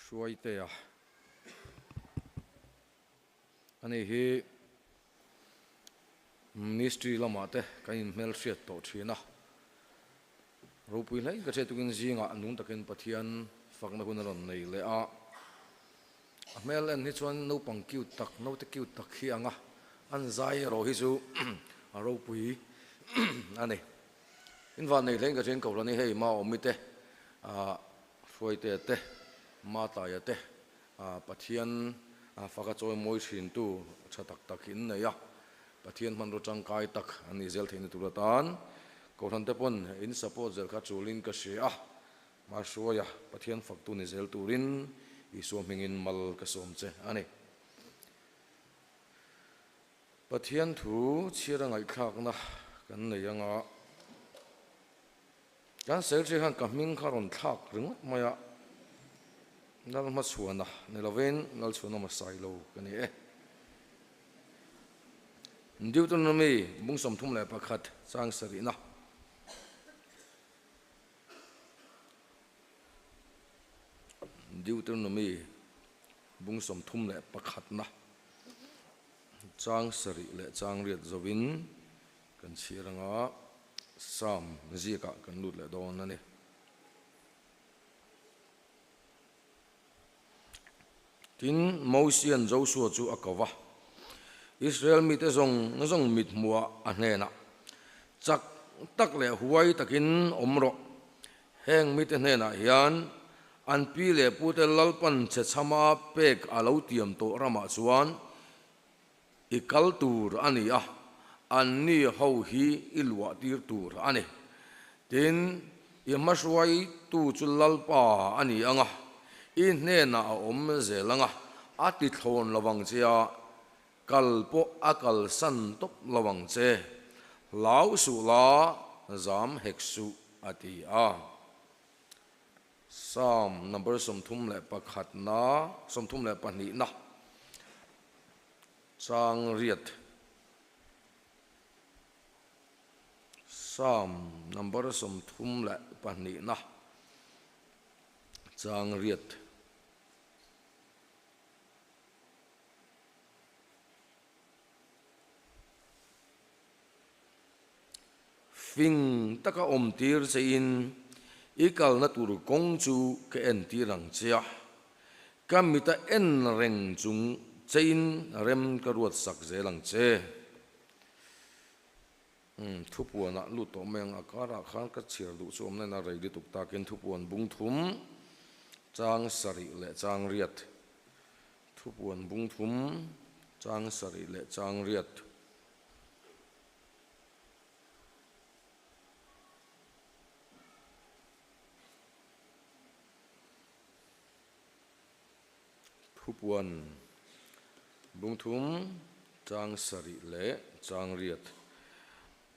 Hruaitea ani hi Ministry lamah te kan inhmelhriat tawh thin a, ropui hle ka hriat tukin zingah nung takin Pathian fakna hun a rawn nei leh a, a hmel en hi chuan naupang cute tak, naute cute tak hi ang a, an zai erawh hi chu a ropui a ni. In van nei hlein ka hriat Kohhran hi hei Maawmi te, Hruaitea te, Mataia te, Pathian faka chawimawi thintu tha tak tak hi an nei a, Pathian hmanraw tangkai tak an nih zel theihna tur atan Kohhran te pawn in support zel kha chulin ka hria a, Hmahruaia Pathian faktu ni zel turin Isua hmingin mal ka sawm che a ni. Pathian thu chhiar a ngaihthlakna kan nei anga Kan secretary khan ka hming kha rawn thlak ringawt mai a, Lalhmachhuana ni lovin Lalchhuana Masailo ka ni e. Deuteronomy bung 31 chang sarihna. Deuteronomy bung 31 na chang sarih leh chang riat zovin Kan chhiar anga Psalm ziakah kan lut leh dawn a ni. Tin, Mosia'n Josua chu a ko va, Israel mite zawng zawng mit hmuhah a hnenah, Chak tak leh huai takin awm rawh. Heng mite hnenah hian an pi leh pute Lalpan chhechhama pek a lo tiam tawh ramah chuan I kal tur a ni a, anni ho hi i luah tir tur a ni. Tin, i hmahruaitu chu Lalpa a ni ang a, i hnenah a awm zel ang a, a ti thlawn lo ang che a, kal pawh a kalsan tawp lo ang che. Hlau suh la, zam hek suh, a ti a. Psalm number 31 na, 32 na chang riat. Psalm number 32 na chang riat. Fing taka awmtir chein i kalna tur kawng chu ka entir ang che a, ka mita en reng chung chein rem ka ruat sak zel ang che. Umm, thupuanah lut tawh mai ang, a karah khan ka chhiar duh chu awm nain a rei lutuk takin thupuan bung thum, chang sarih leh chang riat. Thupuan bung thum, chang sarih leh chang riat. Thupuan bungthum chang sarih leh chang riat.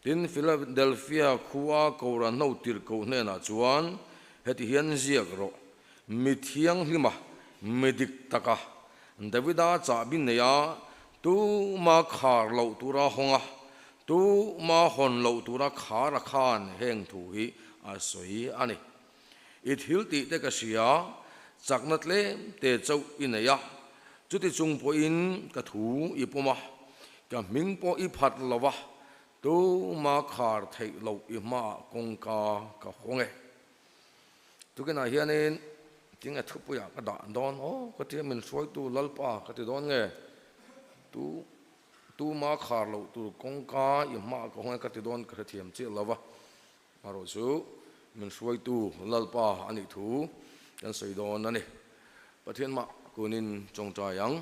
Tin, Philadelphia khua Kohhran ho tirhkoh hnenah chuan heti hian ziak rawh, Mi thianghlima, mi dik taka, Davida chahbi neia tuma khar loh tura hawng a, tuma hawn loh tura khar a khan heng thu hi a sawi a ni. I thil tih te ka hria, chakna tlem te chauh i nei a, chuti chung pawhin ka thu i pawm a, ka hming pawh i phat lo va, tuma khar theih loh i hmaah kawngka ka hawng e. Tukinah hianin tinge thupuiah ka dah dawn aw ka tia min hruaitu Lalpa ka ti dawn nge tu tuma khar loh tur kawngka i hmaah ka hawng e ka ti dawn ka hrethiam chiah lo va, amaherawh chu min hruaitu Lalpa a nih thu kan sawi dawn a ni. Pathian mah kunin tawngtai ang.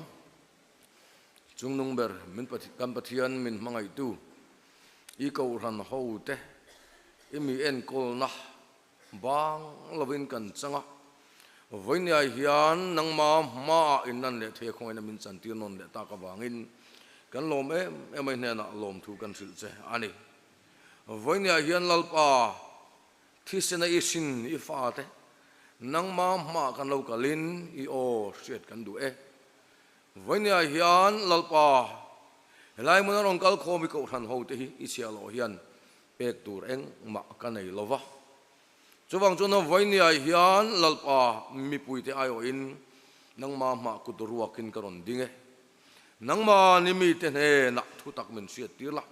Chungnung ber min kan Pathian min hmangaihtu i kohhran ho te i mi enkawlna bang lovin kan chang a, vawinia hian nangma hmaah inlan leh thei a khawngaihna min chantir nawn leh tak avangin kan lawm em em a, i hnenah lawmthu kan hrilh che a ni. Vawinia hian Lalpa thisena i hrin i fate nangma hmaah kan lo kalin i aw hriat kan duh e. Vawinia hian Lalpa, helai hmuna rawn kal khawm i kohhran hote hi i chhiah loh hian pek tur engmah ka nei lo va. Chuvang chuan vawinia hian Lalpa mipuite aiawhin Nangma hmah kut ruakin ka rawn ding e. Nangma ni mite hnenah thu tak min hriattir la.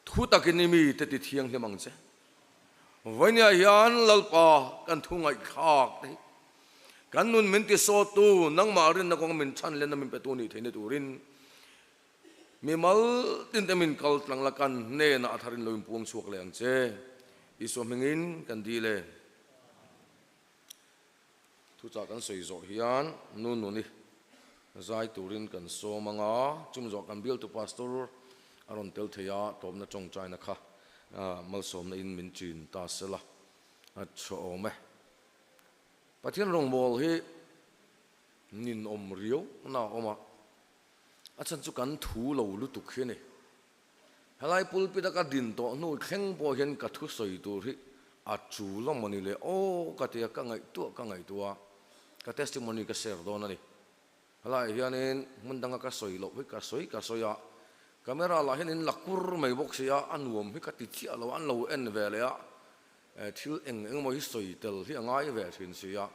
Thu takin i mite ti thianghlim ang che. Vawinia hian Lalpa kan thu ngaihthlak te hi kan nun min ti sawttu nangmah rinna kawnga min chhan lenna min petu nih theihna turin mimal tinte min kal tlang la kan hnenah a tharin lo inpuang chhuak leh ang che. Isua hmingin kan dil e. Thuchah kan sawi zawh hian nu nuni zai turin kan sawm ang a, chumi zawh kan bialtu pastor a rawn tel thei a, tawpna tawngtaina kha malsawmna in min chin ta sela a tha awm e. Pathian rawngbâwl hi ninawm riau na a awm a, a chhan chu kan thu lo lutuk hi a ni. Helai pulpit a ka din tawh hnu thleng pawh hian ka thusawi tur hi a tul a mawni le aw ka ti a, ka ngaihtuah ka ngaihtuah a, ka testimony ka share dawn a ni. Helaiah hianin hmun danga ka sawi loh hi ka sawi ka sawi a, camera lah hian in la kur mai bawk si a, a nuam hi ka ti chiah lo a, an lo en ve leh a, thil eng eng emaw hi sawi tel hi a ngai ve thin si a,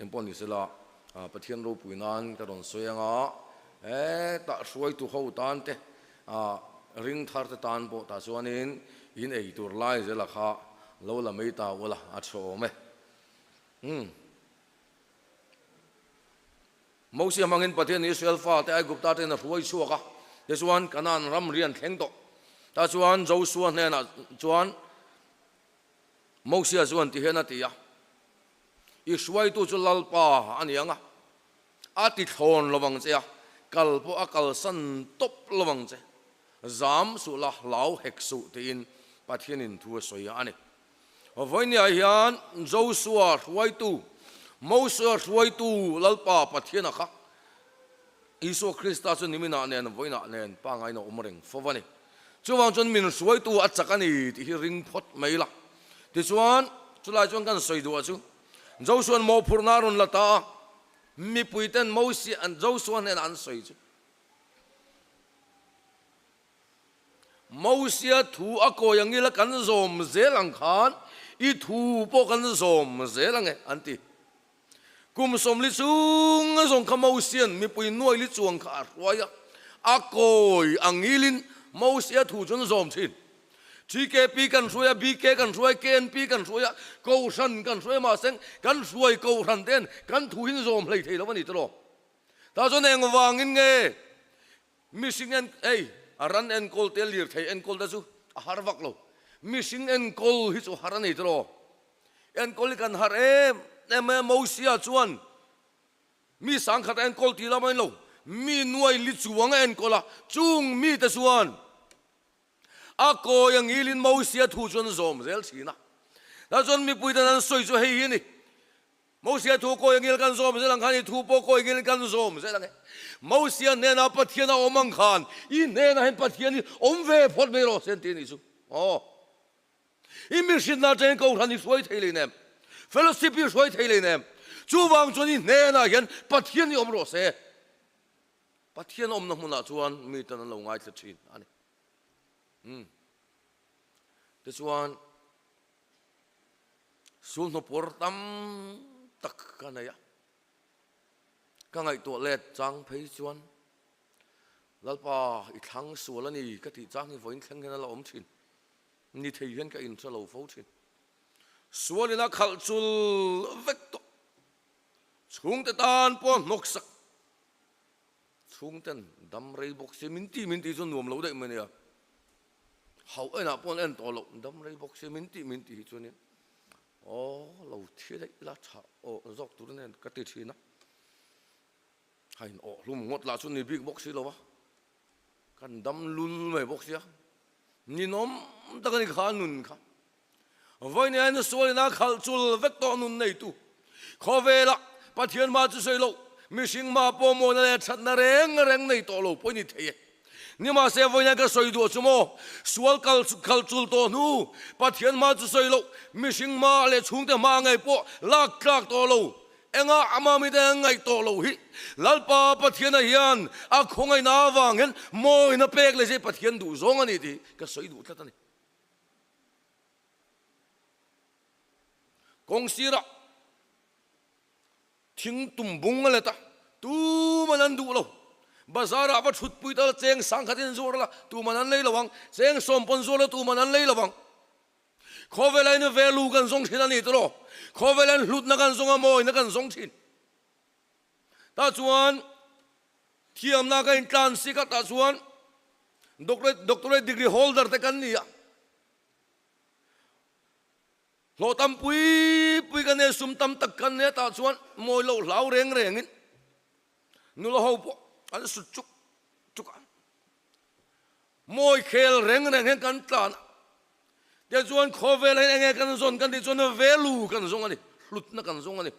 engpawh ni sela Pathian ropui nan ka rawn sawi anga hetah hruaitu ho tan te ring thar te tan pawh tah chuanin in ei tur lai zela kha lo la mai ta ula a tha awm e. Umm. Mosia hmangin Pathian Israel fate Aigupta ten a hruai chhuak a, tichuan Kanaan ram rian thleng tawh. Tah chuan Josua hnenah chuan Mosia chuan ti hian a ti a, I hruaitu chu Lalpa a ni ang a, a ti thlawn lo vang che a, kal pawh a kalsan tawp lo vang che. Zam suh la, hlau hek suh tiin Pathianin thu a sawi a ni. Vawinia hian Josua hruaitu, Mosia hruaitu Lalpa Pathiana kha Isua Krista chu niminah nen vawiinah nen pangain a awm reng fo a ni. Chuvang chuan min hruaitu a chak a ni tih hi ring phawt mai la. Tichuan, chulai chuan kan sawi duh a chu, Josua'n mawhphurhna a rawn la ta a, mipuiten Mosia, Josua hnenah an sawi chu. Mosia thu a kawi angila kan zawm zel ang khan i thu pawh kan zawm zel ang e, an ti. Kum 40 chhung zawng kha Mosia'n mipui nuai li chuang kha a hruai a, a kawi angilin Mosia thu chu an zawm thin. TKP kan hruai a, BK kan hruai a, KNP kan hruai a, Kohhran kan hruai a, mahse kan hruai Kohhran te'n kan thu hi an zawm hlei thei lo a ni tawh. Tah chuan engvangin nge Mihring en, hei, a ran enkawl te, lirthei enkawl te chu a har vak lo. Mihring enkawl hi chu har a nei tawh. Enkawl hi kan har em em a, Mosia chuan mi sangkhat a enkawl tih lam a ni lo, mi nuai li chuang a enkawl a, chung mite chuan a kawi a ngilin Mosia thu chuan zawm zel thin a. Tah chuan mipuiten an sawi chu hei hi a ni. Mosia thu kawi angil kan zawm zel ang khan i thu pawh kawi angil kan zawm zel ang e. Mosia hnenah Pathian a awm ang khan i hnenah hian Pathian hi awm ve phawt mai rawh se an ti a nih chu. Aw. I mihrinna atangin Kohhran i hruai thei leinem. Fellowship i hruai thei leinem. Chuvang chuan i hnenah hian Pathian hi awm rawh se. Pathian awmna hmunah chuan mi tan an lo ngaithla thin a ni. Umm. Tichuan. Sulhnawpawr tam tak ka nei a, ka ngaihtuah let chang phei chuan Lalpa i thlang sual a ni ka tih chang hi vawiin thleng hian a la awm thin. Ni thei hian ka inhre lo fo thin. Sualin a khalh chul vek tawh. Chhungte tan pawh hnawksak Chhungten dam rei bawk se min tih min tih chu nuam lo daih mai nia. Hauh enah pawh an en tawh loh dam rei bawk se min tih min tih hi chuanin aw lo thi daih ila tha aw zawk tur nen ka ti thin a. A in awh hlum ngawt lah chu ni bik bawk si lo a, kan dam lul mai bawk sia. Ninawm tak a ni kha nun kha. Vawiin hian sualin a khalh chul vek tawh nun neitu khawvelah Pathian hma chu sawi loh, mihring hma pawh mawina leh thatna reng reng nei tawh lo pawh i ni thei e. Nimahse vawiin hian ka sawi duh chu maw, sual kal khalh chul tawh hnu Pathian hma chu sawi loh, mihring hma leh chhungte hma ngei pawh lak tlak tawh lo, engah ama mite ngaih tawh lo hi Lalpa Pathiana hian a khawngaihna avang hian mawina pek leh zai Pathian duh zawng a ni tih ka sawi duh tlat a ni. Kawng sirah Thing tum bung a let a, tuman an duh lo. Bazar ah va thut pui ta la, cheng sangkhat in zuar la, tuman an lei lo ang. Cheng sawm pawn zuar la, tuman an lei lo ang. Khawvela in value kan zawng thin a ni tawh lo. Khawvela in hlutna kan zawng a, mawina kan zawng thin. Tah chuan thiamna ka intlan sik a, tah chuan doctorate doctorate degree holder te kan ni a. Hlawh tam pui pui kan nei, sum tam tak kan nei a, tah chuan mawi loh hlau reng rengin nula ho pawh an sut chuk chuk a. Mawi khel reng reng hian kan tlan a, tichuan khawvel hian enge kan zawn kan tih chuan value kan zawng a ni, hlutna kan zawng a ni.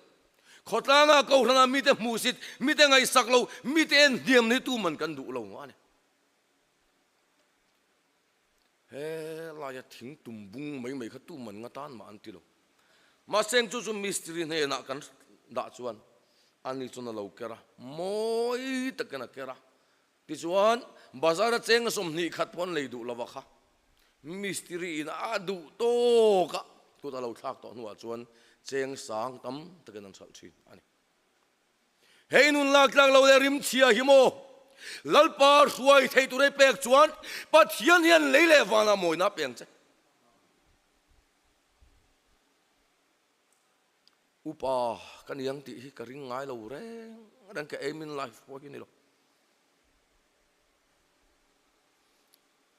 Khawtlanga Kohhrana mite hmuhsit, mite ngaihsak lo, mite en hniam ni tu man kan duh lo a ni. He laia thing tum bung mai mai kha tu man nga tan mah an ti lo. Mahse chu chu mistiri hnenah kan dah chuan ani chuan a lo ker a, mawi takin a ker a. Tichuan, bazar a cheng 20 khat pawh an lei duh lova kha mistiri in a duh tawk a, kut a lo thlak tawh hnuah chuan cheng sang tam takin an hralh thin a ni. Hei nun lak tlak lo leh rim chhia hi maw Lalpa hruai thei tur ei pek chuan Pathian hian lei leh vanah mawina a peng che. Upa ka niang tih hi ka ring ngai lo reng reng ka aim in life pawh hi ni lo.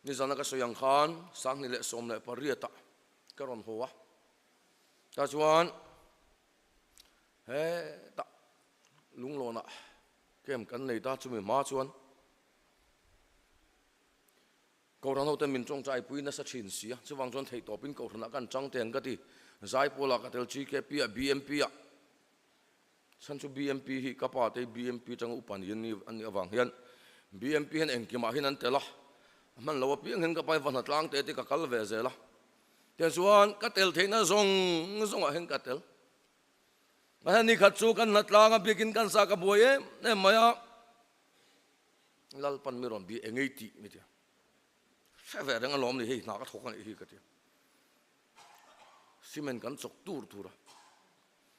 Nizana ka sawi ang khan 2018 ah ka rawn haw a, tah chuan hetah lunglawnah camp kan nei ta chumi hma chuan Kohhran hoten min tawngtai pui nasa thin si a, chuvang chuan theihtawpin Kohhranah kan chang teng ka ti. Zaipawlah ka tel GKP ah, BMP ah, chhan chu BMP hi ka pa te BMP atanga upa ni an nih avang hian BMP hian engkimah hian an tel a, a hman lo apiang hian ka pa hi va hnatlang te te ka kal ve zel a, tichuan ka tel theihna zawng zawngah hian ka tel. Mahse nikhat chu kan hnatlang a biakin kan sa ka buai em em mai a. Lalpan mi rawn bi engei tih mi tia. Hre ve reng alawm ni hei hna ka thawk a nih hi ka tia. Cement kan chawk tur tur a.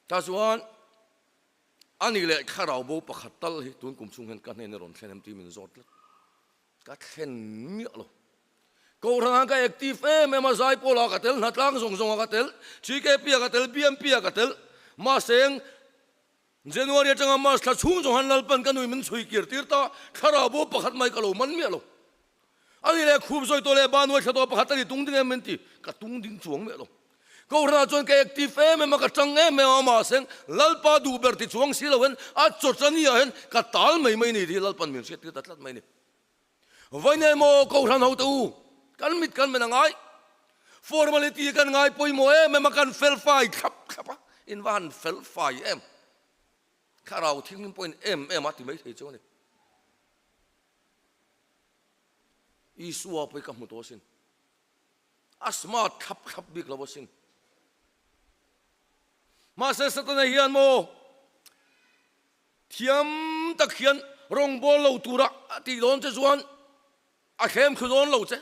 Ta chuan ani leh thlarau bo pakhat tal hi tun kum chhung hian ka hnen i rawn thlen em tih min zawt tlat. Ka thlen miah lo. Kohhran ah ka active em em a, Zaipawl ah ka tel, Hnatlang zawng zawng ah ka tel, GKP ah ka tel, BMP ah ka tel. Mahse January atanga March thla chhung zawng han Lalpan ka nui min chhui kir tir ta, thlarau bo pakhat mai ka lo man miah lo. Ani leh khup zawi tawh leh ba nuai thla tawh pakhat ani tung ding em min ti, ka tung ding chuang miah lo. Kohhranah chuan ka active em em a, ka tang em em a, mahse Lalpa duh ber ti chuang si lo hian a chawchani ah hian ka tal mai mai ni tih hi Lalpan min hriat tir ta tlat mai ni. Vawiin emaw Kohhran hote u, kan mit kan men a ngai. Formality kan ngai pawimawh em em a, kan fel fai thlap thlap a, in va han fel fai em. Thlarau thianghlim pawhin em em a ti mai thei chu a ni. Isua pawh hi ka hmu tawh asin. A smart thlap thlap bik lo asin. Mahse Satana hian maw Thiam tak hian rawngbâwl lo tura a tih dawn che chuan a thlem thlu dawn lo che.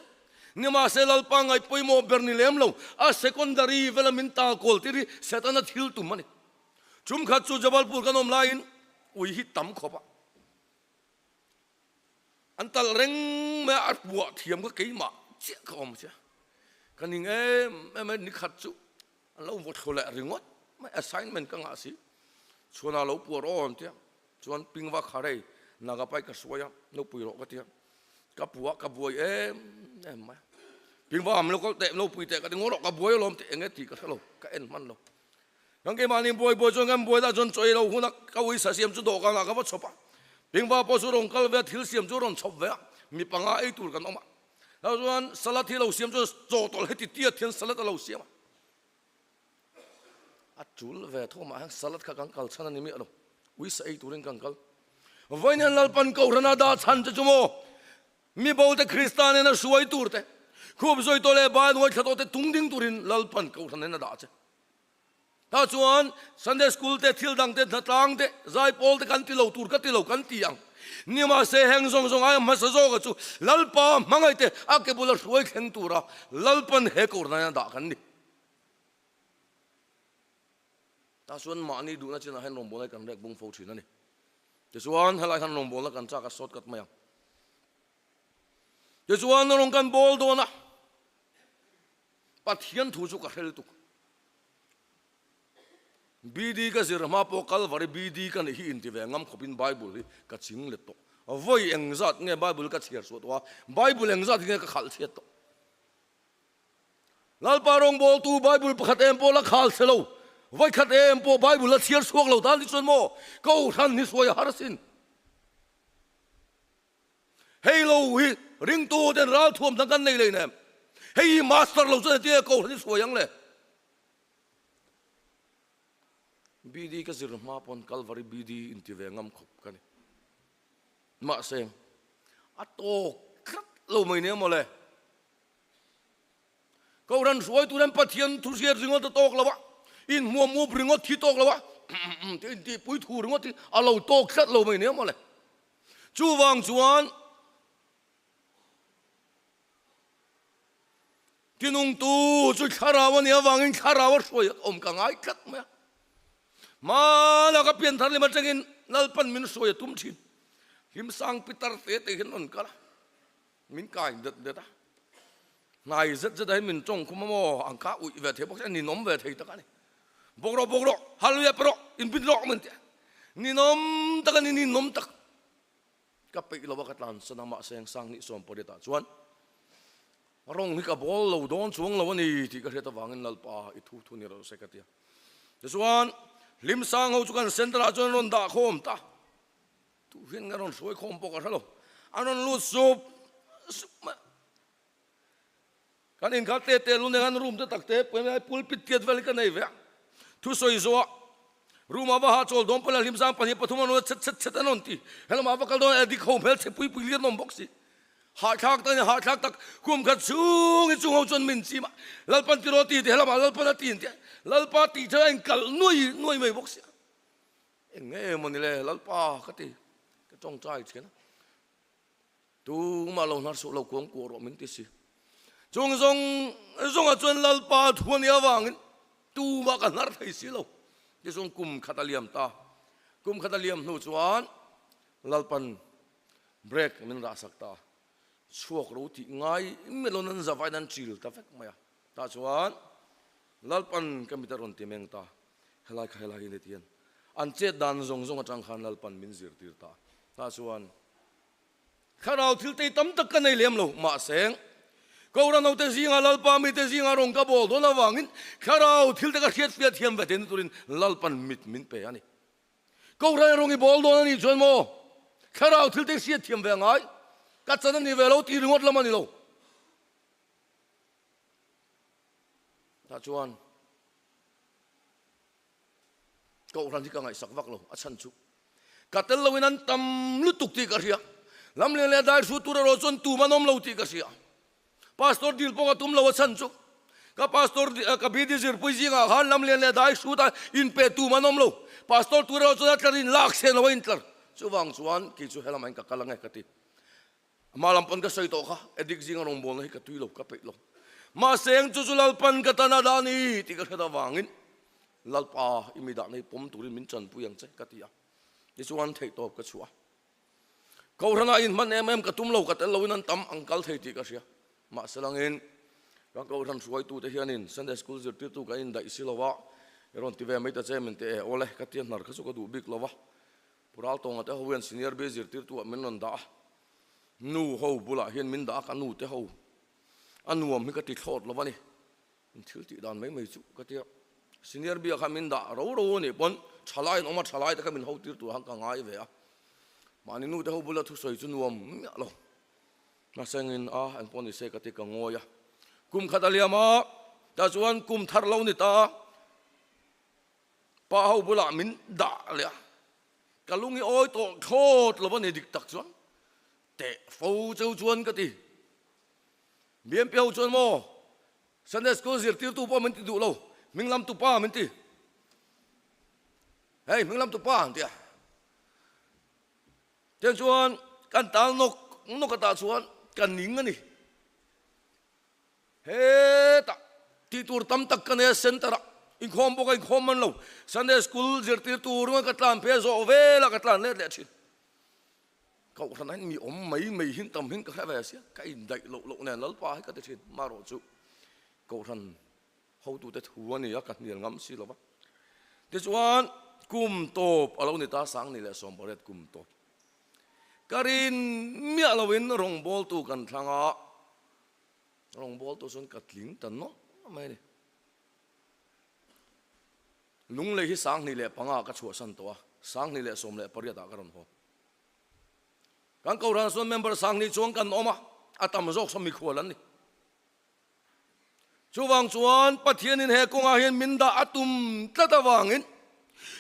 Nimahse Lalpa ngaih pawimawh ber ni lem lo, a secondary vela min tal kawl tir hi Setana thil tum a ni. Chumkhat chu Jabalpur kan awm laiin ui hi tam khawp a, an talh reng mai a, a buah thiam kha keimah chiah ka awm sia. Ka ning em em a, nikhat chu An lo vaw thlu leh ringawt mai, assignment ka ngah si. Chhuanah lo puar aw an tia, chuan pingva kha rei naga pai ka suai a, lo pui rawh ka tia. Ka pu a, ka buai em em mai. Pingva am lo kal teh, lo pui teh ka ti ngaw rawh, ka buai alawm tih enge tih ka hre lo, ka en hman lo. Kan keimahni buai buai chuan kan buai dah chuan chawi lo huna ka uisa siam chu dawhkanah ka va chhawp a. Pingva pawh chu rawn kal ve a, thil siam chu rawn chhawp ve a, mi panga ei tur kan awm a. Tah chuan salad hi lo siam chuan chaw tawlh heti tiat hian salad a lo siam a. A tul ve tho mah hian salad kha kan kal chhan a ni miah lo. Uisa ei turin kan kal. Vawiin hian Lalpan Kohhrana dah chhan che chu maw? Mi bo te Krista nena hruai tur te, khup zawi tawh leh bai nuai thla tawh te tung ding turin Lalpan Kohhran nen a dah che. Tah chuan Sunday School te, thil dang te, hnatlang te, zaipawl te kan ti lo tur ka ti lo kan ti ang. Nimahse heng zawng zawng aia hmasa zawka chu Lalpa hmangaih te a ke bula hruai thleng tura Lalpan he Kohhran a dah kan ni. Tah chuan mahni duhna chinah hian rawngbawlna hi kan rek bung fo thin a ni. Tichuan helai hian rawngbawlna kan chak a sawt kat mai ang. Tichuan rawng kan bawl dawn a, Pathian thu chu ka hre lutuk. BD ka zir hma pawh Kalvari BD ka nih hi inti ve ngam khawpin Bible hi ka ching let tawh. Vawi engzat nge Bible ka chhiar suah tawh a, Bible engzat hi nge ka khalh chhiat tawh. Lalpa rawngbawltu Bible pakhat em pawh la khal che lo, vawi khat em pawh Bible la chhiar chhuak lo tan hi chuan maw Kohhran hi suai a har asin. Hei lo hi ringtu ten ralthuam dang kan nei lei nem. Hei hi master lo chuan entinge Kohhran hi suai ang le? BD ka zir hma pawn Kalvari BD inti ve ngam khawp ka ni. Mahse, a tawk tlat lo mai nia mawle. Kohhran hruaitu hian Pathian thu hriat ringawt a tawk lo a, inhmuam up ringawt hi tawk lo a, tih intihpui thu ringawt hi a lo tawk tlat lo mai nia mawle. Chuvang chuan tinungtu chu thlarau a nih avangin thlarau a hruai awm ka ngai tlat mai a. Hmana ka pianthar lem atangin Lalpan min hruai a tum thin. Hlimsang pitar te te hian rawn kal a. Min kai det det a, hnai zet zet ah hian min tawng khum a maw, ang kha uih ve thei bawk si a, ninawm ve thei tak a ni. Bawk rawh, bawk rawh, hallelujah pe rawh, inbin rawh min ti a, ninawm tak a ni, ninawm tak. Ka peih lo a ka tlansan a, mahse eng sang hnih 18 ah chuan rawng hi ka bawl lo dawn chuang lo a ni tih ka hriat avangin Lalpa i thu thu ni rawh se ka ti a. Tichuan Hlimsang ho chu kan center ah chuan rawn dah khawm ta. Tuhin ka rawn hruai khawm pawh ka hre lo. An rawn lut sup sup mai a. Kan inkhat te te lu nen khan room te tak te pulpit tiat vel hi ka nei ve a. Thusawi zawh room ah va ha chawl dawn pawh hlim sang pahnih pathum an rawn chhet chhet chhet an rawn ti. Helamah va kal dawn addict ho hmel chhe pui pui lian awm bawk si. Hahthlak tak a ni, hahthlak tak. Kum khat chhung hi chung ho chuan min chim a. Lalpan tiraw ti ti helamah Lalpan a ti an ti a. Lalpa tih thil a inkalh nuai nuai mai bawk si a. Eng nge maw ni le Lalpa ka ti, ka tawngtai thin a, tumah lo hnar suh lo kuang kuah rawh min ti si. Chung zawng zawngah chuan Lalpa thu a nih avangin tumah ka hnar thei si lo. Tichuan kum khat a liam ta, kum khat a liam hnu chuan Lalpan break min rahsak ta, chhuak ro tih ngai miah lo nan zavain an chil ta vek mai a. Tah chuan Lalpan ka mit a rawn ti meng ta, helai kha helai hi ni tian an chet dan zawng zawng atang khan Lalpan min zirtir ta. Tah chuan thlarau thil tei tam tak ka nei lem lo, mahse Kohhran hote zinga Lalpa mite zinga rawn ka bawl dawn avangin thlarau thil te ka hriatfiah thiam ve theihna turin Lalpan mit min pe a ni. Kohhran rawng i bawl dawn a nih chuan maw thlarau thil te hriat thiam ve a ngai, ka chan a ni ve lo tih ringawt lam a ni lo. Tah chuan Kohhran hi ka ngaihsak vak lo, a chhan chu ka tel loin an tam lutuk tih ka hria. Lamlian leh dai hru tur erawh chuan tum an awm lo tih ka hria. Pastor dil pawh ka tum lo a chhan chu ka pastor ka BD zirpui zingah khan lamlian leh dai hru ta inpe tum an awm lo. Pastor tur erawh chuan a tlar in lak sen lo a intlar. Chuvang chuan kei chu helamah in ka kal ange ka ti. Amah lam pawn ka sawi tawh kha, addict zinga rawngbawlna hi ka tui lo, ka peih lo. Mahse eng chu chu Lalpan ka tan a dah ni tih ka hret avangin Lalpa i mi dahna hi pawm turin min chanpui ang che ka ti a. Tichuan theihtawp ka chhuah a. Kohhranah inhman em em ka tum lo, ka tel loin an tam ang kal thei tih ka hria. Mahse langin kan kohhran hruaitute hianin Sunday School zirtirtu kan indaih si lo a, i rawn ti ve mai ta che min ti e, awle ka tia hnar kha chu ka duh bik lo va. Pu Raltawnga te ho hian senior B zirtirtu ah min rawn dah a, nu ho bulah hian min dah a, ka nu te ho a nuam hi ka ti thlawt lo a ni, in thil tih dan mai mai chu ka tia. Senior B ah khan min dah ro ro a nih pawn thalai an awm a, thalai te kha min ho tir tur khan ka ngai ve a, mahni nu te ho bula thusawi chu nuam miah lo. Hmasengin a eng pawh ni se ka ti ka ngawi a, kum khat a liam a, tah chuan kum thar lo ni ta. Pa ho bulah min dah leh a, ka lung i awi tawh thlawt lo a ni dik tak chuan teh fo cheu chuan ka ti. BMP ho chuan maw Sunday school zirtirtu pawh min ti duh lo, hming lam tupa min ti. Hei hming lam tupa an ti a. Tiang chuan kan tal nawk nawk atah chuan ka ning a ni. Hetah tih tur tam tak ka nei a center ah. Inkhawm pawh ka inkhawm man lo. Sunday school zirtirtu ringawt ka tlan phei a, zawh vel a ka tlan let leh thin. Kohhran ah hian mi awm mai mai hin tam hin ka hre ve sia, ka indaih loh loh nen Lalpa hi ka ti thin. Marawh chu Kohhran hotute thu a ni a, ka hnial ngam si lo va. Tichuan kum tawp a lo ni ta, Sangni leh Sawmpariat kum tawp. Ka rin miah loin rawngbawltu kan thlang a, rawngbawltu chuan ka tling ta nawlh mai a ni. Lunglei hi 2005 ka chhuahsan tawh a, 2018 ah ka rawn haw. Kan Kohhran chuan member 2000 chuang kan awm a, a tam zawk saw mikhual an ni. Chuvang chuan Pathianin he kawngah hian min dah a tum tlat avangin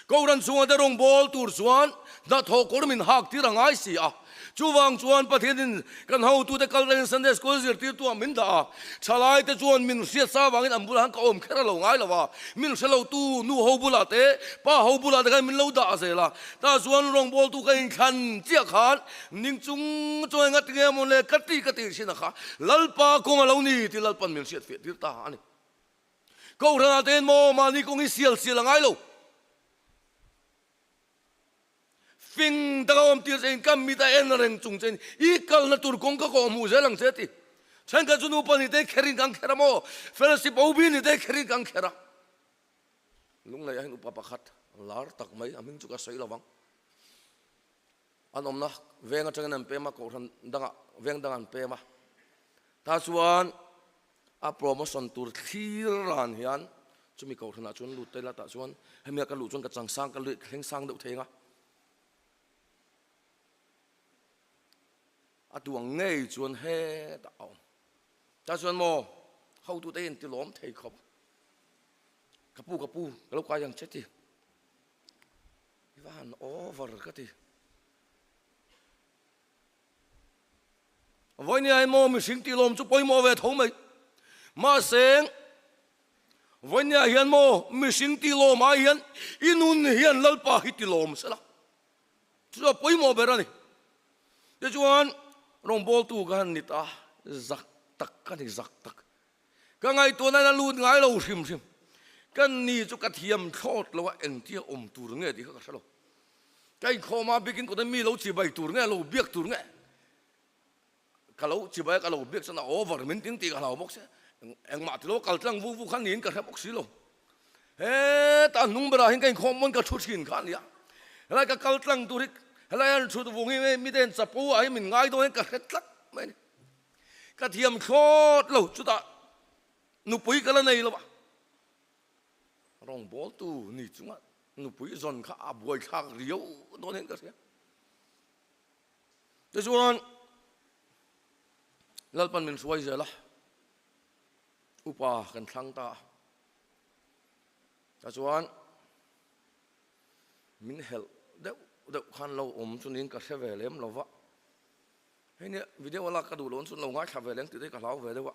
Kohhran chhunga te rawngbâwl tur chuan hnathawh kawr min hak tir a ngai si a. Chuvang chuan Pathianin kan hotute kal rengin Sunday School zirtirtuah min dah a. Thalaite chuan min hriat sa avangin an bulah han ka awm kher a lo ngai lo a. Min hre lotu nu ho bulah te, pa ho bulah te khan min lo dah zel a. Tah chuan rawngbâwltu ka inthlan chiah khan ning chung chuan enga tinge maw le ka ti ka ti thin a kha Lalpa kawng a lo ni tih Lalpan min hriat fiah tir ta a ni. Kohhranah te hian maw mahni kawng hi sial sial a ngai lo. Fing taka awm tir chein ka mit a en reng chung chein i kalna tur kawng ka kawh hmuh zel ang che ti. Thenkhat chu nupa ni te kherin kan kher a maw? Fellowship OB ni te kherin kan kher a. Lunglei ah hian upa pakhat lar tak mai a hming chu ka sawi lo vang. An awmna veng atangin an pem a, kohhran dangah veng dangah an pem a. Tah chuan a promotion tur thlir ran hian chumi kohhranah chuan lut ta ila tah chuan hemi a ka luh chuan ka chang sang ka thleng sang deuh thei ang a. A duang ngei chuan hetah a awm. Tah chuan maw hotute hi an ti lawm thei khawp. Ka pu ka pu ka lo kai ang che ti. I va han over ka ti. Vawinia hi maw mihring tih lawm chu pawimawh ve tho mai. Mahse, vawinia hian maw mihring tih lawm ai hian i nun hian Lalpa hi ti lawm sela. Chu chu a pawimawh ber a ni. Tichuan, rawngbawltu ka han ni ta, zak tak ka ni, zak tak. Ka ngaihtuahna in a lut ngai lo hrim hrim. Ka ni chu ka thiam thlawt lo a, engtia awm tur nge tih kha ka hre lo. Ka inkhawm a bikin kawt a mi lo chibai tur nge, lo biak tur nge. Ka lo chibai a, ka lo biak chuan a over min ting tih ka hlau bawk sia. Engmah ti lo kal tlang vu vu kha niin ka hre bawk si lo. Hetah hnung berah hian ka inkhawm pawn ka thu thin kha a nia. Helai ka kal tlang tur hi helai an thut vung hi mite chapo ah hian min ngai dawn hian ka hre tlat mai a ni. Ka thiam thlawt lo, chutah nupui ka la nei lo a, rawngbawltu ni chunga nupui zawn kha a buaithlak riau dawn hian ka hria. Tichuan, Lalpan min hruai zel a, upa kan thlang ta a, tichuan min helh deuh deuh khan lo awm chu niin ka hre ve lem lo va. Hei nia video a lak ka duh loh chuan lo ngaithla ve leng tih te hi ka hlau ve deuh a.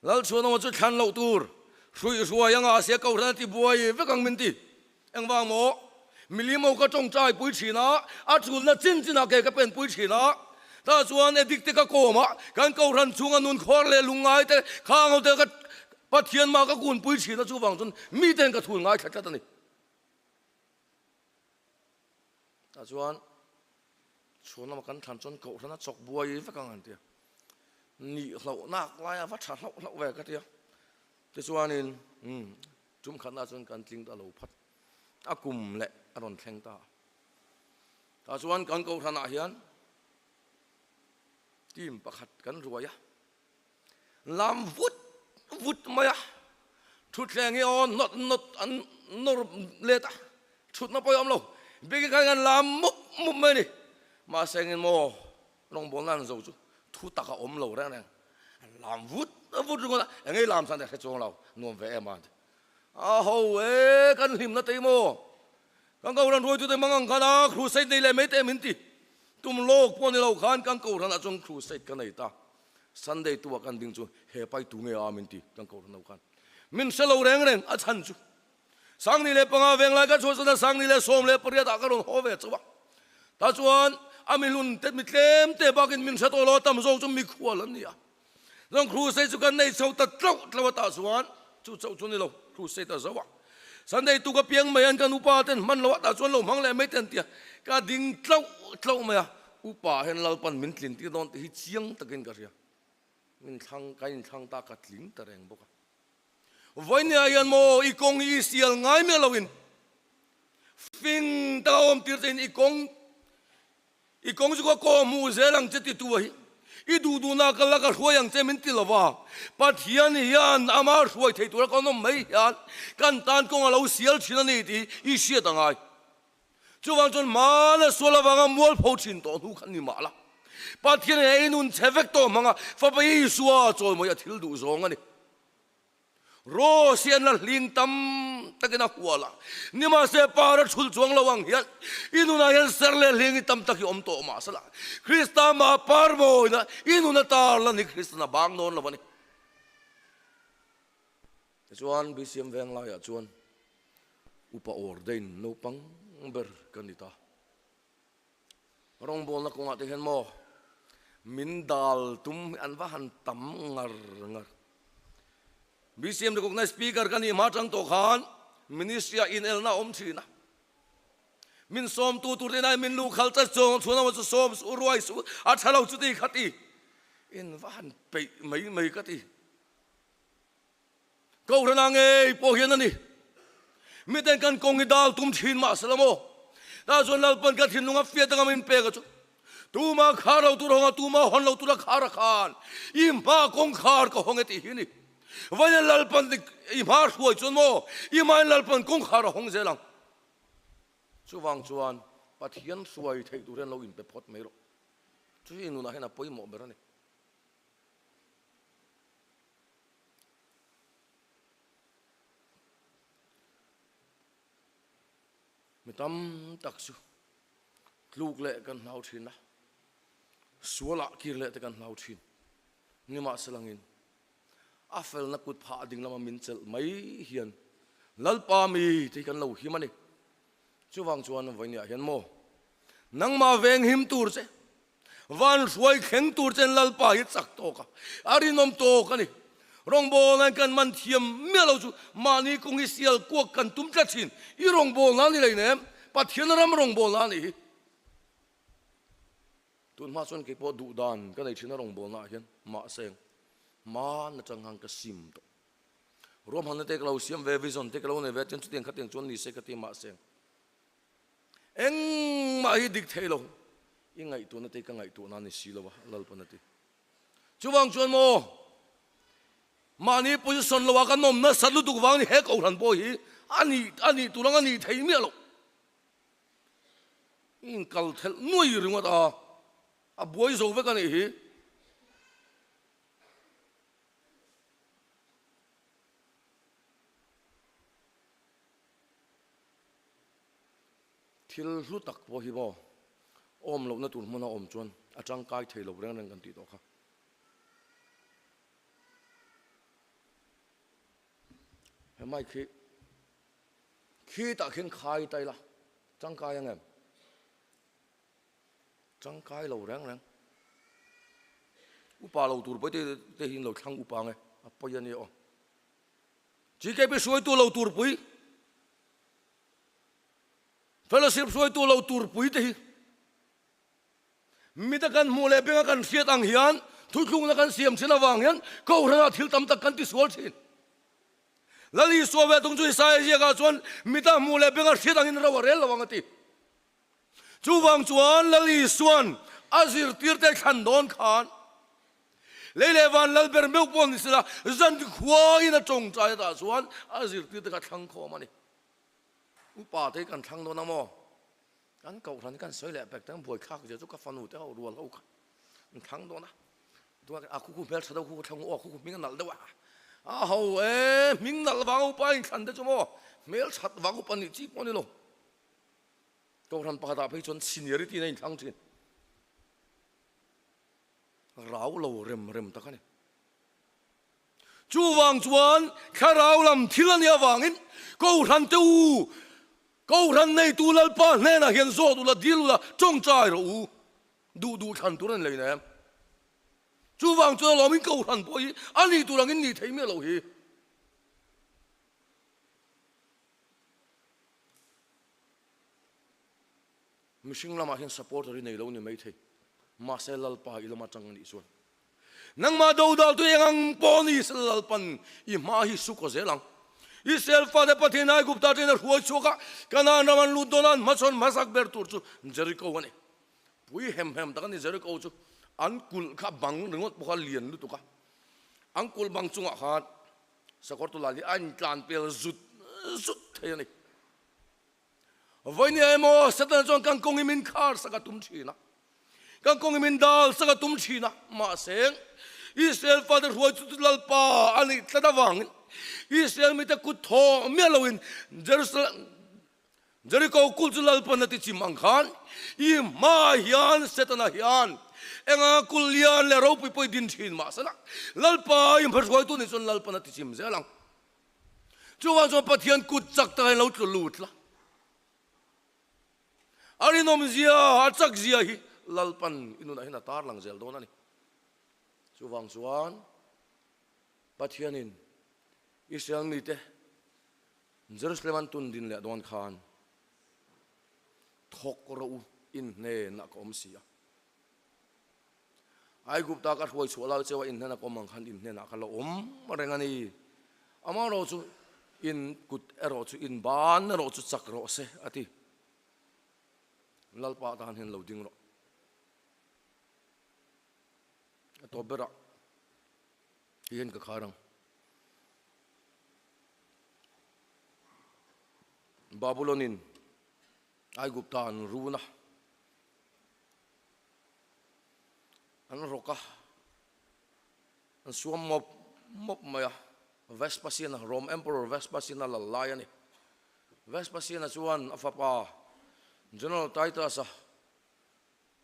Lalchhuanawma chu thlan loh tur hruih hruai anga a sia kohhran a ti buai vek ang min ti. Engvang maw? Milim ho ka tawngtai pui thin a, a chulna chin chinah ke ka pen pui thin a. Tah chuan addict te ka kawm a, kan kohhran chhunga nun khuar leh lungngai te khang ho te ka Pathian mah ka kun pui thin a, chuvang chuan miten ka thul ngaithla tlat a ni. Tah chuan chhuan lama kan thlan chuan kohhran a chawk buai vek ang an ti a, nih hlauh nak laia va tha hlauh hlauh ve ka ti a. Tichuanin umm tum khatna chuan kan tling ta lo phat a kum leh a rawn thleng ta a. Tah chuan kan kohhranah hian team pakhat kan ruai a. Lam vut vut mai a, thutthleng hi aw nawt nawt an nawr let a, thutna pawh hi a awm lo, biakin khan kan lam mup mup mai a ni. Mahse engin maw rawngbawlna an zo chu thu tak a awm lo reng reng, an lam vut vut ringawt a, engei lam chuan hre chuang lo, nuam ve em a an ti. A ho e, kan hlimna te hi maw, kan Kohhran hruaitute hmang ang khan a crusade nei leh mai te min ti. Tum lawk pawh ni lo khan kan Kohhranah chuan crusade ka nei ta. Sunday tu ah kan ding chu he pai tu nge a min ti kan kohhran ho khan min hre lo reng reng a chhan chu 2005 veng lai ka chhuah chuan 2018 ah ka rawn haw ve chauh a tah chuan a mi hlun te mi tlem te bakin min hre tawh lo a tam zawk chu mikhual an ni a. Chuan crusade chu kan nei chho ta tlauh tlauh a tah chuan chu chauh chu ni lo, crusade a zo a. Sunday tuk apiang mai an kan upa ten hman lo a tah chuan lo hmang leh mai te an ti a, ka ding tlauh tlauh mai a, upa hian Lalpan min tlin tir dawn tih hi chiang takin ka hria. Min thlang, ka inthlang ta ka tling ta reng bawk a. Vawinia hian maw i kawng hi i sial ngai miah loin fing taka awm tir chein i kawng i kawng chu ka kaw hmuh zel ang che titu a hi i duh duhna ka la ka hruai ang che min ti lova Pathian hian ama hruai thei tura kan awm mai hian kan tan kawng a lo sial thin a ni tih i hriat a ngai. Chuvang chuan hmana sual avanga mualpho thin tawh hnu kha ni mah la, Pathian hian ei nun chhe vek tawh hmanga Fapa Isua chawimawi a thil duh zawng a ni. Rose hi an la hling tam takin a hual a, nimahse par a chhul chuang lo ang hian i nunah hian ser leh hling hi tam tak hi awm tawh mah sela, Krista mah par mawina i nun a tar lan hi Kristan a bang dawn lo a ni. Tichuan BCM veng laiah chuan Upa ordain naupang ber ka ni ta. Rawngbawlna kawngah te hian maw min dal tum hi an va han tam ngar ngar. BCM recognized speaker ka nih hma atang tawh khan ministry ah inelna a awm thin a. Min sawmtu tur te inah min luhkhal chat chuang chhun emaw chu sawm suh ruai suh a tha lo chuti kha ti in va han peih mai mai ka ti. Kohhranah ngei pawh hian a ni. Miten kan kawng hi dal tum thin mah se la maw? Tah chuan Lalpan ka thinlung a fiat anga min pek a chu. Tuma khar lo tur hawnga tuma hawn lo tura khar a khan i hma kawngkhar ka hawng e tih hi a ni. Vawiin Lalpan i hma hruai chuan maw i hmain Lalpan kawngkhar a hawng zel ang. Chuvang chuan Pathian hruai theih tur hian lo inpe phawt mai rawh. Chu hi nunah hian a pawimawh ber a ni. Mi tam tak chu tluk leh kan hlau thin a, sualah kir leh te kan hlau thin. Nimahselangin a felna kut phah ding lama min chelh mai hian Lalpa mi te hi kan lo him a ni. Chuvang chuan vawinia hian maw nangmah veng him tur che Van hruai thleng tur chen Lalpa hi chak tawk a, a rinawm tawk a ni. Rawngbawlnain kan man thiam miah lo chu mahni kawng hi sial kuak kan tum tlat thin. I rawngbawlna a ni lei nem, Pathian ram rawngbawlna a nih hi. Tun hma chuan keipawh duh dan ka nei thin a rawngbawlna ah hian mahse hman atang khan ka sim tawh. Ruahmanna te ka lo siam ve, vision te ka lo nei ve chuan chutiang khatiang chuan ni se ka ti mahse Engmah hi dik thei lo, i ngaihtuahna te hi ka ngaihtuahna a ni si lo a, Lalpan a ti. Chuvang chuan maw, mahni position loah ka nawm nasat lutuk vang ni he kohhran pawh hi a nih a nih tur ang a nih thei miah loh. I inkal thelh nuai ringawt a, a buai zo vek a nih hi. Thil hlu tak pawh hi maw awm lohna tur hmuna awm chuan a tangkai thei lo reng reng kan tih tawh kha. He mic hi khitah khian khai ta ila tangkai ang em? Tangkai lo reng reng. Upa lo tur pawh te hi in lo thlang upa ang e, a pawi a nia aw. GKP hruaitu lo turpui, Fellowship hruaitu lo turpui te hi mita kan hmuh leh benga kan hriat ang hian thuthlungna kan siam thin avang hian Kohhranah thil tam tak kan tisual thin. Lal Isua ve tung chu Isaia ziakah chuan mita hmuh leh benga hriat angin ro a rel lo ang a ti. Chuvang chuan Lal Isua'n a zirtirte thlan dawn khan lei leh van lal ber meuh pawh ni sela zan khuain a tawngtai atah chuan a zirtirte kha thlang khawm a ni. Upa te hi kan thlang dawn a maw? Kan kohhran hi kan sawi leh pek teng buaithlak zia chu ka fanu te ho rual ho kha an thlang dawn a. Tunah a khu khu hmel tha deuh khu khu thlang u aw khu khu hming a nalh deuh a. A ho e, hming nalh vang upa inthlan te chu maw hmel that vang upa nih chi pawh a ni lo. Kohhran pakhatah phei chuan seniority in a inthlang thin. Rau lo rem rem tak a ni. Chuvang chuan thlarau lam thil a nih avangin Kohhran te u, Kohhran neitu Lalpa hnenah hian zawt ula, dil ula, tawngtai rawh u. Duh duh thlan tur a ni lei nem. Chuvang chuan alawmin Kohhran pawh hi a nih tur angin nih thei miah loh hi. Mihring lamah hian supporter hi nei lo ni maithei, mahse Lalpa i lama tang a nih chuan nangmah dodal tu eng ang pawh ni sela Lalpan i hma hi su kaw zel ang. Israel fate Pathian Aigupta atangin a hruai chhuak a, Kanaan ram an lut dawn a, an hmachhawn hmasak ber tur chu Jeriko a ni. Pui hem hem tak a ni Jeriko chu, an kulh kha bang ringawt pawh kha lian lutuk a, an kulh bang chungah khan sakawr tula hi a intlan pel zut zut thei a ni. Vawinia emaw Satana chuan kan kawng hi min khar sak a tum thin a, kan kawng hi min dal sak a tum thin a, mahse Israel fate hruai chu Lalpa a nih tlat avangin Israel mite kut thaw miah loin Jerusalem Jericho kul chu Lalpan a ti chim ang khan i hmaah hian Setana hian enga kul lian leh ropui pawh i din thin mahsela Lalpa i hmahruaitu nih chuan Lalpan a ti chim zel ang. Chuvang chuan Pathian kut chak taka in lo tlu lut la. A rinawm zia, a chak zia hi Lalpan i nunah hian a tar lang zel dawn a ni. Chuvang chuan Pathianin Israel mite Jerusalem an tun din leh dawn khan thawk rawh u in hnenah ka awm si a. Aigupta ka hruai chhuah lai cheu a inhnen a ka awm ang khan inhnenah ka la awm reng a ni. Amaherawh chu in kut erawh chu in ban erawh chu chak rawh se a ti. Lalpa tan hian lo ding rawh. A tawp berah hian ka khar ang. Babylonin Aigupta an run a. An rawk a, an suam mawp mawp mai a, Vespasian-a, Rome Emperor Vespasian-a lal lai a ni. Vespasian-a chuan a fapa General Titus-a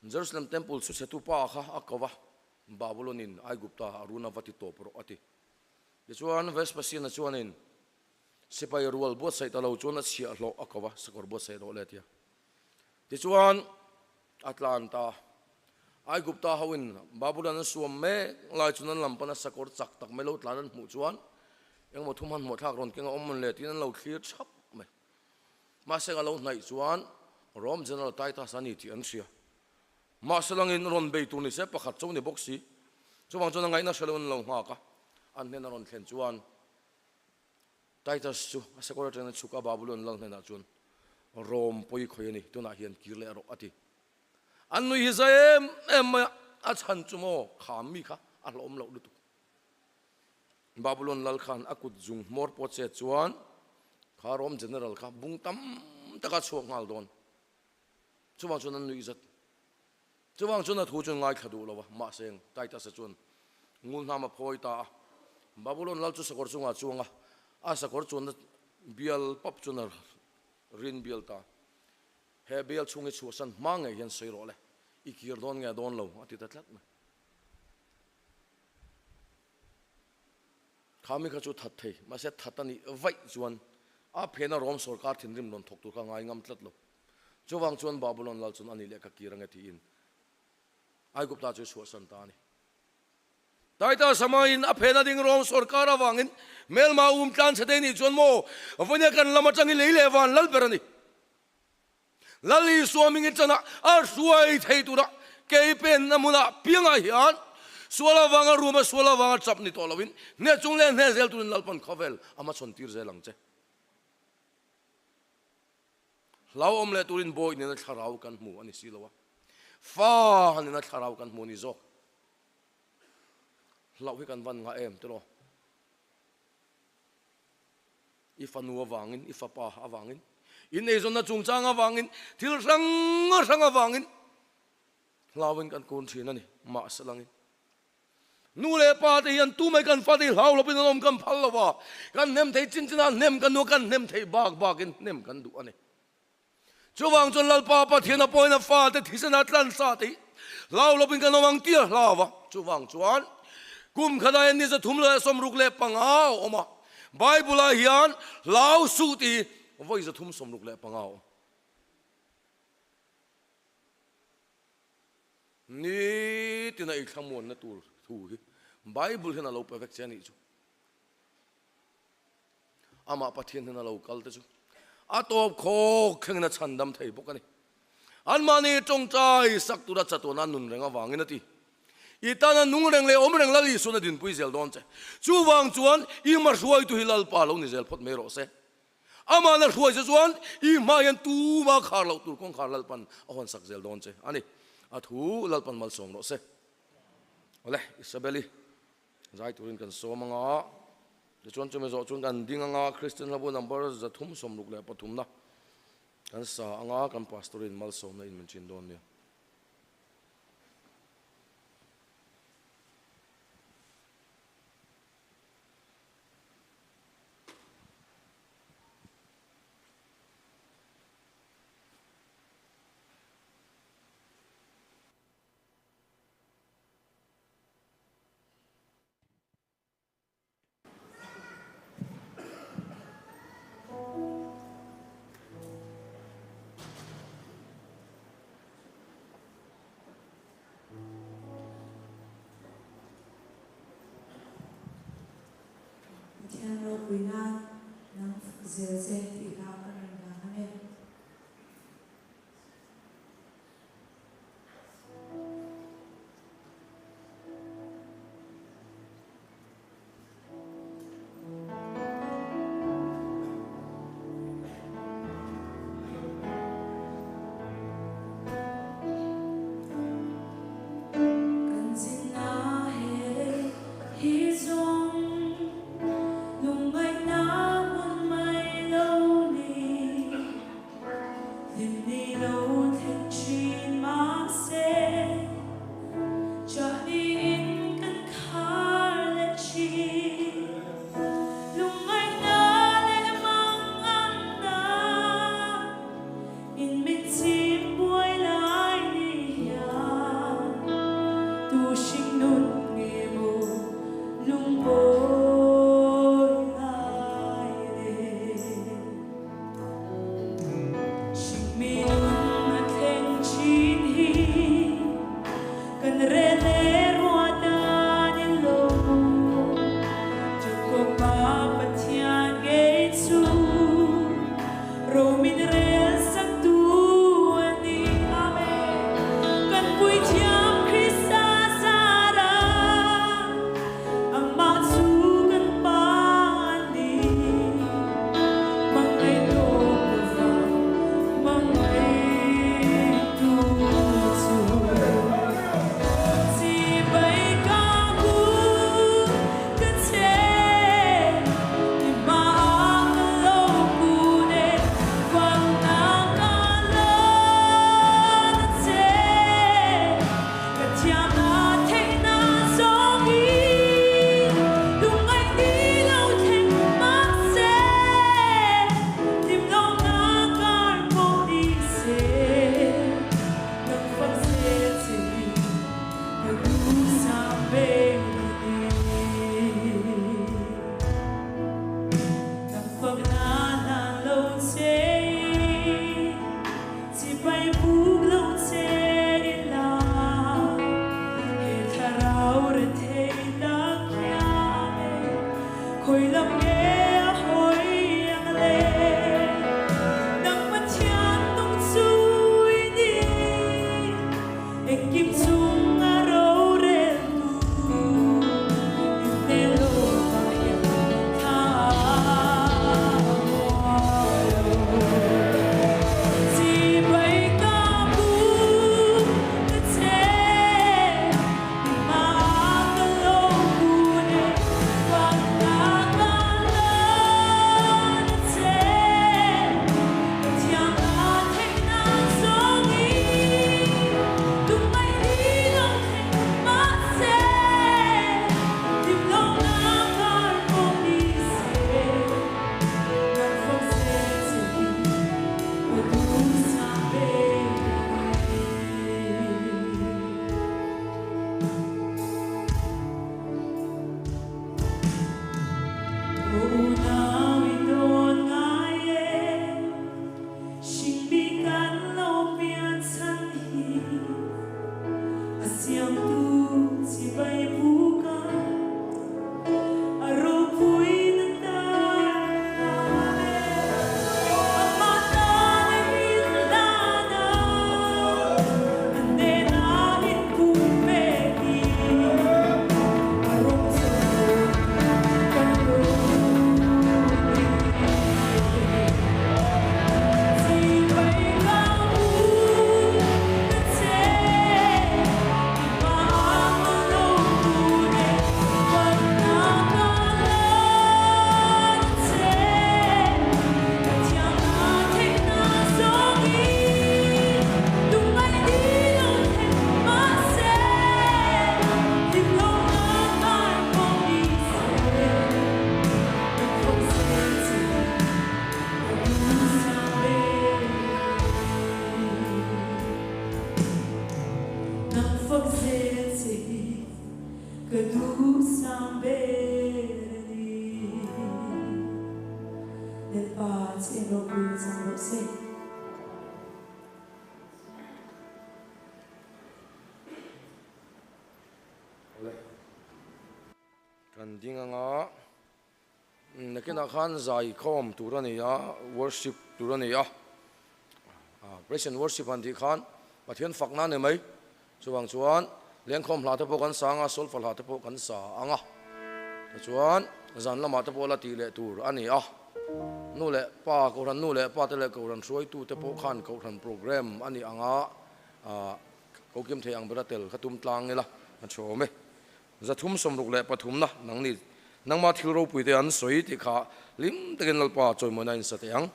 Jerusalem Temple chhuchhetu pa kha a ko va, Babylon-in Aigupta a run a va ti tawp rawh a ti. Tichuan Vespasian-a chuanin sipai rual buatsaih ta lo chuan a chhiahhlawh a ko va, sakawr buatsaih rawh le a ti a. Tichuan, a tlan ta. Aigupta hoin Babulon an suam mek lai chuan an lam pana sakawr chak tak mai lo tlan an hmuh chuan engemaw thum hmanhmawh thlak rawn keng a awm le tiin an lo thlir thap mai. Mahse a lo hnaih chuan Rome General Titus a ni tih an hria. Mahse langin rawn bei tur ni se pakhat cho ni bawk si. Chuvang chuan a ngaihna hre lo an lo nghak a, an hnen a rawn thlen chuan Titus chu a sakawr atangin a chhuk a, Babulon lal hnenah chuan Rom pawi khawi a ni, tunah hian kir leh rawh a ti. An nui hi zai em em mai a, a chhan chu maw kham mi kha a hlawm loh lutuk. Babulon lal khan a kut zung hmawr pawh chet chuan kha Rom general kha bung tam tak a chhuak nghal dawn. Chuvang chuan an nuih zat. Chuvang chuan a thu chuan ngaithla duh lo a, mahse Titus-a chuan ngul hnam a phawi ta a. Babulon lal chu sakawr chungah a chuang a, a sakawr chuanna bial pap chuan a rin bial ta. He bial chhung hi chhuahsan hma ngei hian sawi rawh le, i kir dawn nge dawn lo a ti ta tlat mai. Kha mi kha chu that thei, mahse that a nih vaih chuan a phena Rom sorkar thinrim rawn thawk tur kha ngai ngam tlat lo. Chuvang chuan Babulon lal chuan a nih leh ka kir ange tiin Aigupta chu chhuahsan ta a ni. Taita Samaiin a phena ding Rom sorkar avangin hmelma um tlan chhe te nih chuan maw Vawnia kan lam atangin lei leh van lal ber a ni. Lal Isua mingin chanah a hruai thei tura kei penna hmunah piangah hian sual avanga ruma sual avanga chap ni tawh loin hneh chung leh hneh zel turin Lalpan khawvel a hmachhawn tir zel ang che. Hlauhawm leh turin bawi nena thlarau kan hmu a ni si lo a, fa nena thlarau kan hmu a ni zawk. Hlauh hi kan van ngah em tiraw? I fanu avangin, i fapa avangin, in eizawnna chungchang avangin, thil hrang hrang avangin hlauhin kan kun thin a ni, mahse langin. Nu leh pa te hian tumai kan fate hi hlau lovin an awm kan phal lo va, kan hnem thei chin chinah hnem kan duh a, kan hnem thei bak bakin hnem kan duh a ni. Chuvang chuan Lalpa Pathian a pawhin a fate thisena tlansa te hi hlau lovin kan awm ang tih a hlau a. Chuvang chuan kum khatah hian ni 365 a awm a, Bible-ah hian hlau suh tih hi vawi 365 a awm. Nitina i thlamuanna tur. thu hi Bible hian a lo pe vek che a nih chu. Amah Pathian hian a lo kal te chu a tawp khawk thlengin a chhandam thei bawk a ni. Anmahni tawngtai sak tura chatuana nun reng avangin a ti. I tana nung reng leh awm reng Lal Isuan a dinpui zel dawn che. Chuvang chuan i hma hruaitu hi Lalpa lo ni zel phawt mai rawh se. Amah na hruai che chuan i hma hian tuma khar loh tur kawngkhar Lalpan a hawn sak zel dawn che a ni. A thu Lalpan malsawm rawh se. Awle, Isabel-i zai turin kan sawm anga, tichuan chumi zawh chuan kan ding anga Kristian hlabu number 363 na kan sa anga kan pastor-in malsawmna in min chin dawn nia. Pathian ropui nan nang fak zel che tih hla ka rawn dah ang e. Kan zinna he hi zawng lungngaihna hmun mai lo ni. Hlim ni lo thleng thin mahse, chahniin kan khar leh thin. Lungngaihna leh manganna in min chim buai lai ni hian, tu hring nun nge maw lungbawi ngai le. Hringmi nun a thleng chin hi kan rel le rua dan in lo. Jakob Pa Pathian ngei chu ro min rel saktu a ni. Amen. Kan puithiam Krista zara amah chu kan Pa a ni. Ropuina chang rawh se. Kan ding anga nakinah khan zai khawm tur a ni a, worship tur a ni a, praise and worship han tih khan Pathian fakna a ni mai. Chuvang chuan lengkhawm hla te pawh kan sa anga, solfa hla te pawh kan sa anga, tichuan zan lamah te pawh la tih leh tur a ni a. Nu leh pa, Kohhran nu leh pa te leh Kohhran hruaitu te pawh khan Kohhran program a ni anga, ko kim thei ang bera tel kha tum tlang ila a tha awm e. 363 na nangni nangma thil ropui te an sawi tih kha hlim takin Lalpa chawimawina a insa teh ang.